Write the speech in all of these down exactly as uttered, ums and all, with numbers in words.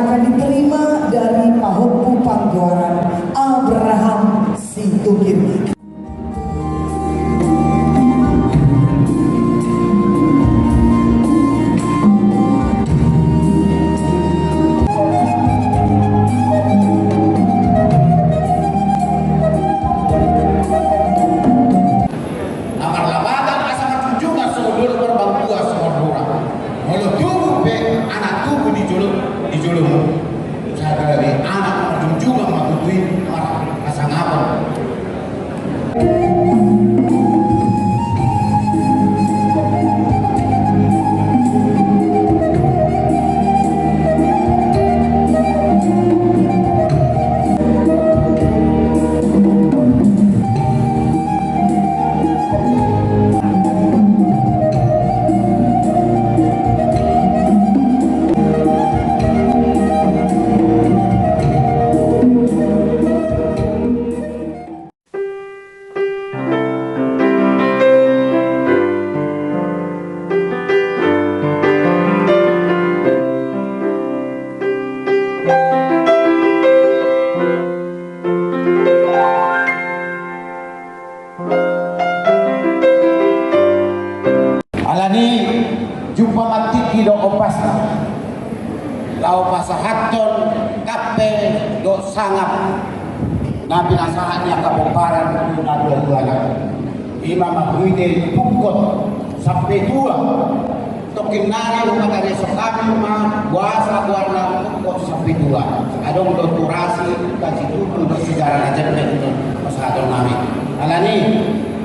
Akan diterima dari Pahompu Panggoaran Abraham Situngkir. Na marlapatan asa marjunjungan songon dolok, marbangkua songon lurah. Molo tubu pe anak tubu di jolo, di jolomu, sada be anak marjunjungan ma tutu i marhasangapon. Alani i jumpa ma tingki do ompasna laho pasahathon kafe dohot sangap na pinasahat ni angka pomparan tu natuatuana. I ma marhite tungkot sampe tua. Tongkin nari hupatarison hami ma boasa goarna tungkot sampe tua. Adong do turasi, kaji tutu dohot sejarah na jempek do pasahaton nami. Alani i,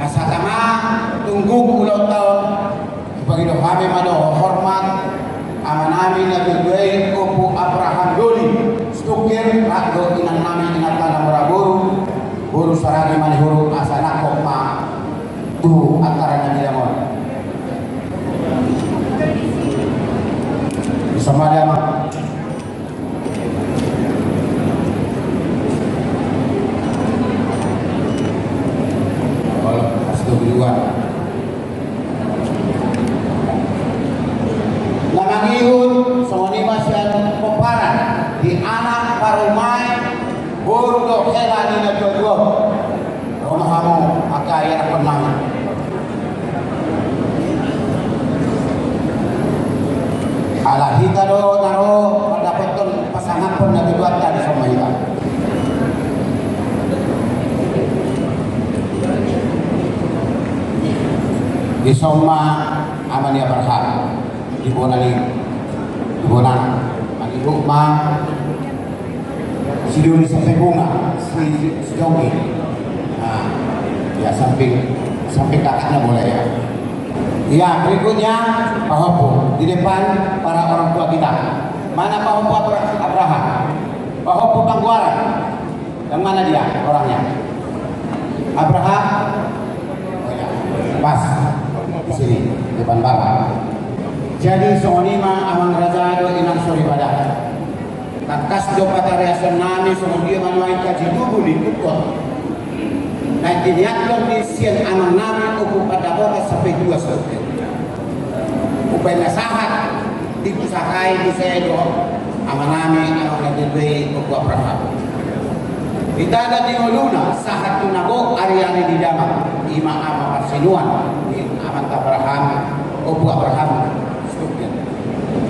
asa tama tunggung ulaonta on, hupagido hami ma do hormat amanami na tuatua i, Ompu Abraham Doli Situngkir, rap dohot inangnami, inanta na mora boru, boru Saragi Manihuru, asa nangkok ma tu acara na bidang on. Bisa ma dia ma. Kalau pas tu duluan. Na mangihut songon i ma sian pomparan di anak parumaen, boru dohot hela ni na tuatua. Ro ma hamu angka ianakkonnami. Ala hita do na ro mandapothon pasangaphon na tuatua di son ma hita. Di son ma ama ni Abraham. Di bona ni, di bona. Mangihut ma si Doli sampe bona, si, si Jonggi. Nah, ya, samping, samping kakaknya boleh ya. Ya, berikutnya Pahompu di depan para orang tua kita. Mana Pahompu Abra-, Abraham? Pahompu Panggoaran. Yang mana dia orangnya? Abraham? Oh ya, pas. Di sini, depan Bapak. Jadi, songon i ma amang raja dohot inang soripada. Tangkas do patariason nami songon dia ma nuaeng kaji tubu ni tungkot na tiniathon ni sian amang nami Ompu Pandapotan sampe tua saonari. Umbahen na sahat, dipusakai muse do amanami, amang na tuatua i, Ompu Abraham. Di taga ni ngoluna sahat tu na gok ariari ni damang, i ma ama parsinuan ni amanta Abraham, Ompu Abraham Situngkir.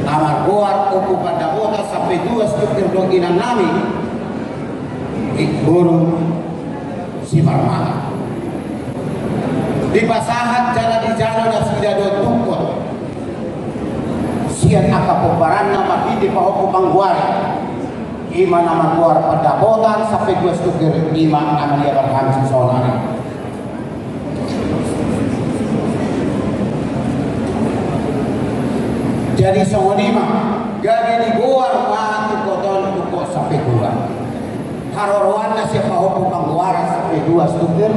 Na margoar Ompu Pandapotan sampe tua Situngkir dohot inangnami, i boru Simarmata. Dipasahat jala dijalo nasida do tungkot sian angka pomparanna marhite Pahompu Panggoaran. I ma na margoar Pandapotan sampe tua Situngkir, i ma ama ni Abraham saonari. Jadi songon i ma, gabe digoar ma tungkot on tungkot sampe tua. Haroroanna sian Pahompu Panggoaran sampe tua Situngkir,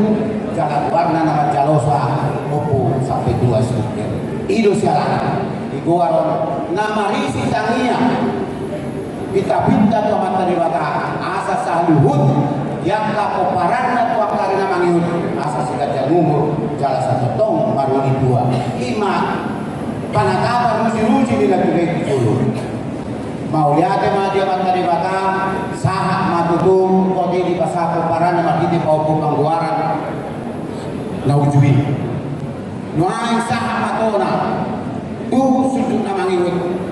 jala goarna na manjalosa Ompu sampe tua Situngkir. I do sialana digoar on na marisi tangiang, pinta-pinta tu Amanta Debata asa saluhut di angka pomparanna tu angka ari na mangihut asa siganjang umur jala satongtong maruli tua. I ma panatapan ruji-ruji ni na tuatua i tu jolo. Mauliate ma di Amanta Debata, sahat ma tutu, ate, di bagasan pomparanna marhite pahompu panggoaran na uju i. Nuaeng sahat ma tona tu sundut na mangihut.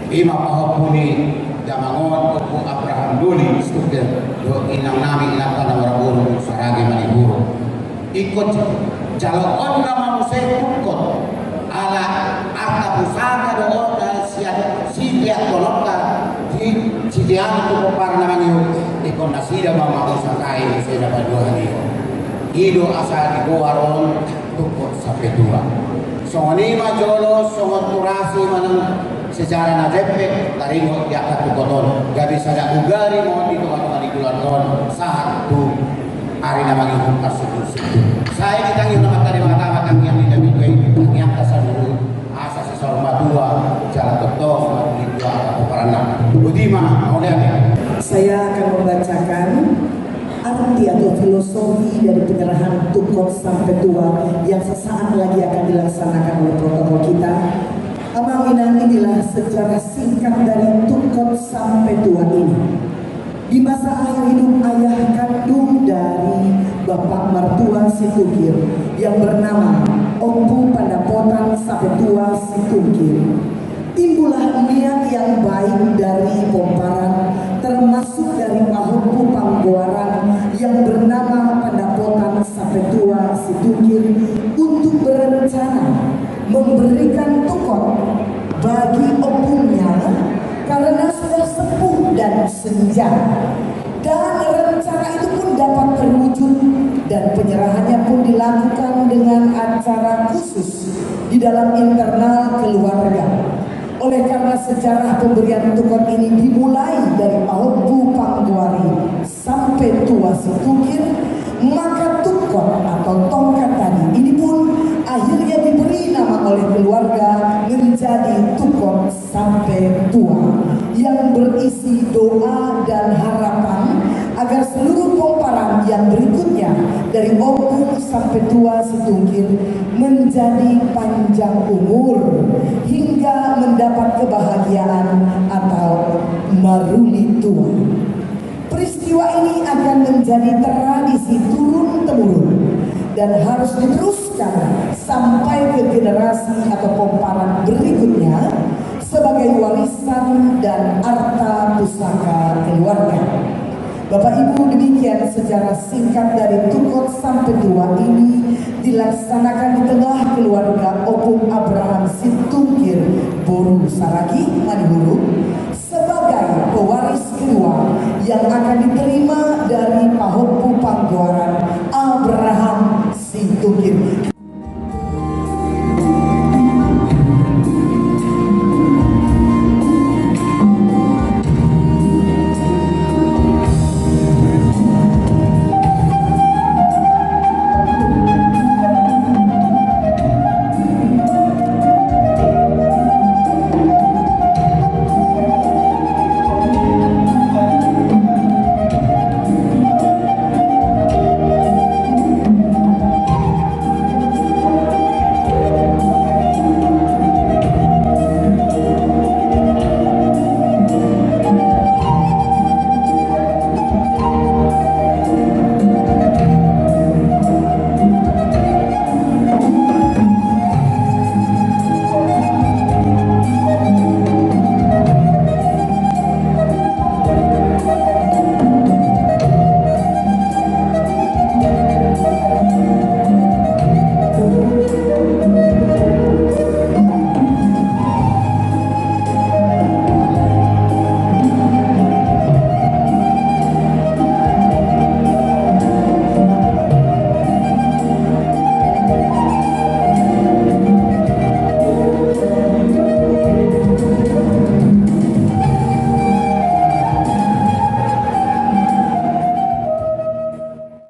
I ma pahompu ni damang on, Ompu Abraham Doli Situngkir, dohot inang nami, inanta na marboru Saragi Manihuru. Ingkon jaloonna ma muse tungkot, ala arta pusaka do on na sian siteanonta, si, siteanon tu pomparan na mangihut, ingkon nasida ma mamusakai muse na paduahon i. I do asa digoar on tungkot sampe tua. Songon i ma jolo, songon turasi manang sejarah na jempek taringot di angka tungkot on, gabe sada ugari ma on di tonga-tonga ni joloan on sahat tu ari na mangihut parsundut-sundut. Sai ditangihon Amanta Debata ma tangiang ni na pinda i, tangiangta saluhut, asa saur matua jala tongtong marhite angka pomparanna. Boti ma, mauliate. Saya akan membacakan arti atau filosofi dari penyerahan tungkot sampe tua yang sesaat lagi akan dilaksanakan oleh protokol kita. Amang inang, inilah sejarah singkat dari tungkot sampe tua ini. Di masa akhir hidup ayah kandung dari Bapak Mertua Situngkir yang bernama Ompu Pandapotan Sampe Tua Situngkir, timbullah niat yang baik dari pomparan, termasuk dari pahompu panggoaran yang bernama Pandapotan Sampe Tua Situngkir, untuk berencana memberikan tungkot bagi ompunya karena sudah sepuh dan senja. Dan rencana itu pun dapat terwujud dan penyerahannya pun dilakukan dengan acara khusus di dalam internal keluarga. Oleh karena sejarah pemberian tungkot ini dimulai dari pahompu panggoari Sampe Tua Situngkir, maka tungkot atau tongkat tadi ini pun akhirnya diberi nama oleh keluarga menjadi tungkot sampe tua, yang berisi doa dan harapan agar seluruh pomparan yang berikutnya dari Ompu Sampe Tua Situngkir menjadi panjang umur hingga mendapat kebahagiaan atau maruli tua. Peristiwa ini akan menjadi tradisi turun-temurun dan harus diteruskan sampai ke generasi atau pomparan berikutnya sebagai warisan dan arta pusaka keluarga. Bapak Ibu, demikian sejarah singkat dari tungkot sampe tua ini dilaksanakan di tengah keluarga Ompu Abraham Situngkir boru Saragi Manihuru sebagai pewaris kedua yang akan diterima dari pahompu panggoaran Abraham Situngkir.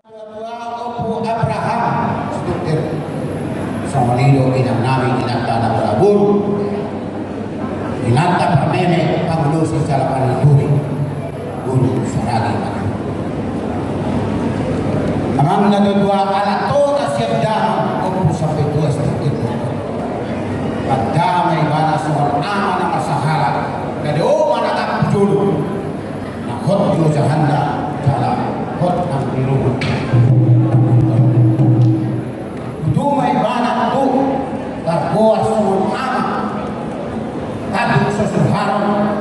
Tua-tua Ompu Abraham Situngkir. Songon i do inang nami, inanta na marboru, inanta parmeme, pangulosi jala panuturi, boru Saragi. Amang na tua-tua, ala tona sian damang Ompu Sampe Tua Situngkir. Pandama ibana songon ama na marsahala. Gabe oma Janda jala hot nang di luhut. Tutu ma ibana tu targoar songon ama. Tapi so suharon,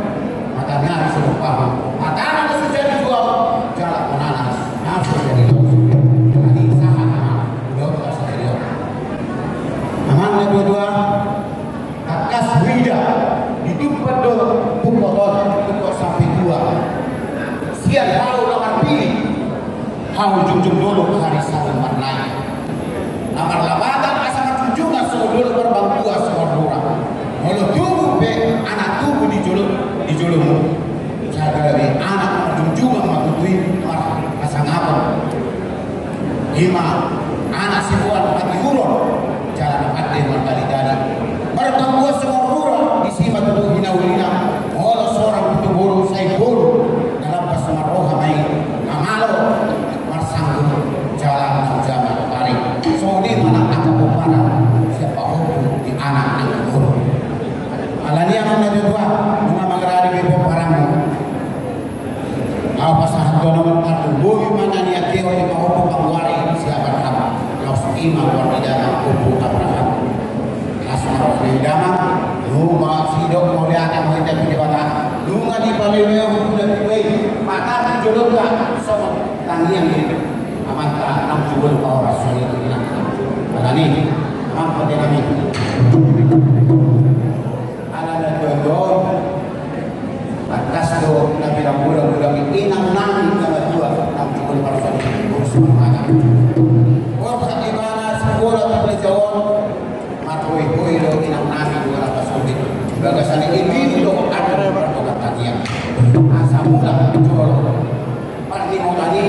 matana so lupahan, matana so jadi jual, jala matana so jadi los. Jadi sahat ma, udah tak sadari. Amang na dua-dua, tangkas huida, ditumpak do, tumpak on, tumpak sampe tua. Sian hau na marpilih, hau jungjung dolok hari saur marnai. Na marlapatan asa marjunjungan songon dolok marbangkua songon rura. Molo tubu pe anak tubu di jolo, di jolomu. Sada be anak marjunjungan ma tutu i marpasangapan. Ima anak siboan patiuron, jala na pande martali-tali. Marbangkua songon rura, disi ma tutu hinaulina, molo sorang tutu boru sai boru, na lambas marroha ma i, na malo marsanggup jala na hujama tari. Songon i ma nang angka pomparan, sian pahompu di anak angka boru. Alani i amang na dua-dua, nunga mangarade be pomparanmu. Au pasahat do na martantu, boi ma na niangkehon ni pahompu panggoari si Abraham, laos i ma goar ni damang Ompu Abraham. Las ma roha ni damang, nunga sidok mauliate ma hita tu Debata, nunga dipalehon tu Debata i, mata tu jolonta, songon tangiang ni amanta naung jumolo pahoras songon i tu inanta. Alani, amang pande nami. Ala na tuan do on, tangkas do na pinambola-bola ni inang nami na matua, nang jumolo pahoras songon i, urus marmata. Borhat ibana sibola tu pelejaon, marhoi-hoi do inang nami dua na pasogit. Bagasan i imbini do atur martokat tangiang. Asa mulak jolo. Parlinggoman i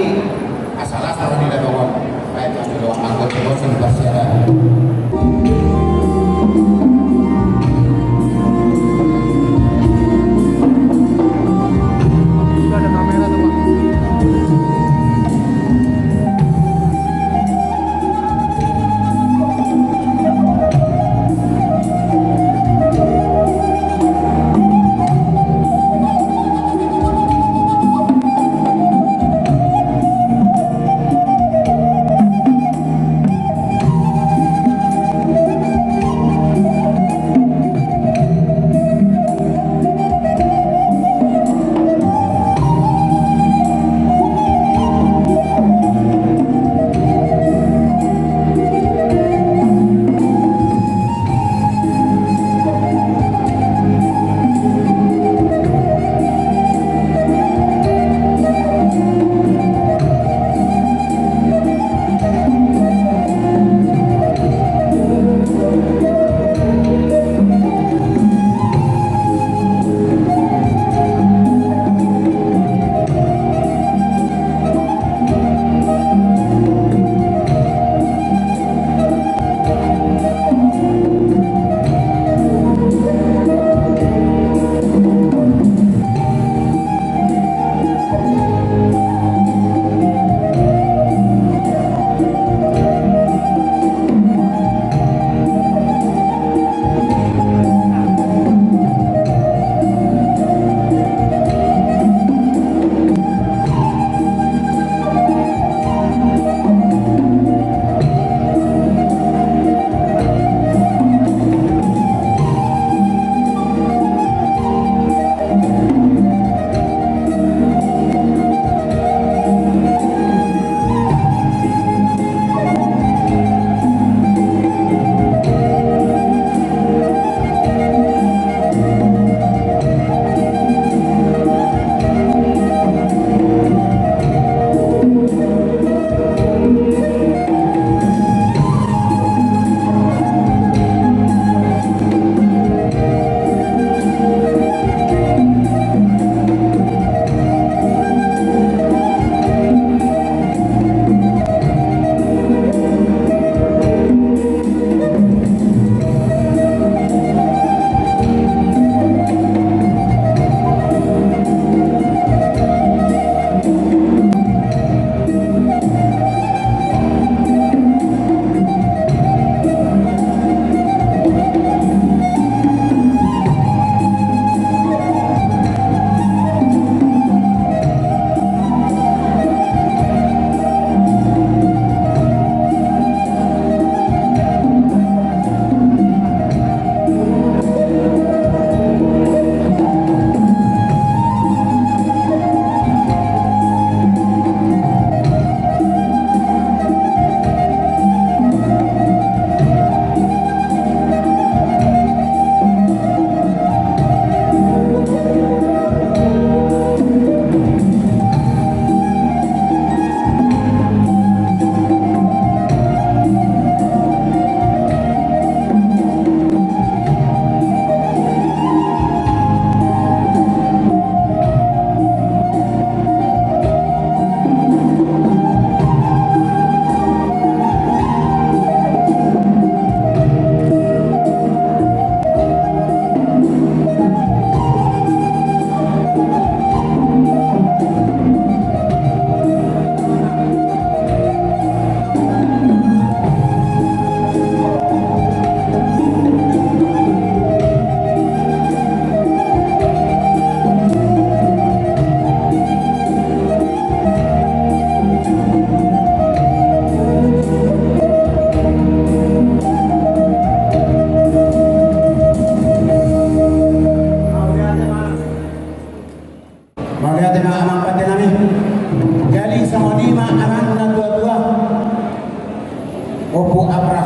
asa las roha ni damang on. Baik, mas, jolo anggo jolo sing parsiaran.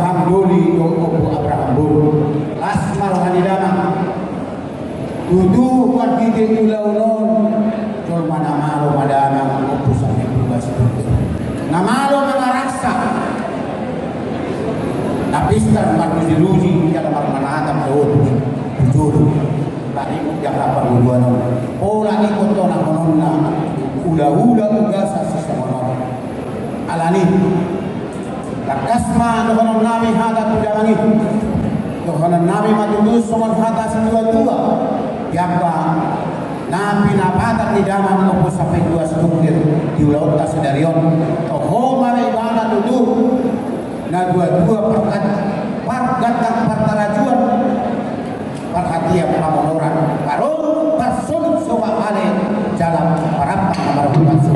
Abraham Doli dohot Ompu Abraham Boru. Las ma roha ni damang. Tutu marhite ulaon on, jolma na malo ma damang, Ompu Saput Tugas. Na malo mangaraksa. Na pistar marluji-luji, jala marmanatap dohot tu jolo. Tadi jala parngoluan on. Pola ikut tona hononna, ula-ula ugasa sisongon on. Alani. Tangkas ma dohonon nami hata tu damang i. Dohonon nami ma tutu songon hata situa-tua. Jamba na pinapatar ni damang Ompu Saput Tugas Tungkir di ulaonta sadari on. Toho ma ibana tutu. Na tua-tua pargat-, pargantang partarajuan. Parhatian pamonoran. Parorot parsolut soba ale jala parampang na marhobas.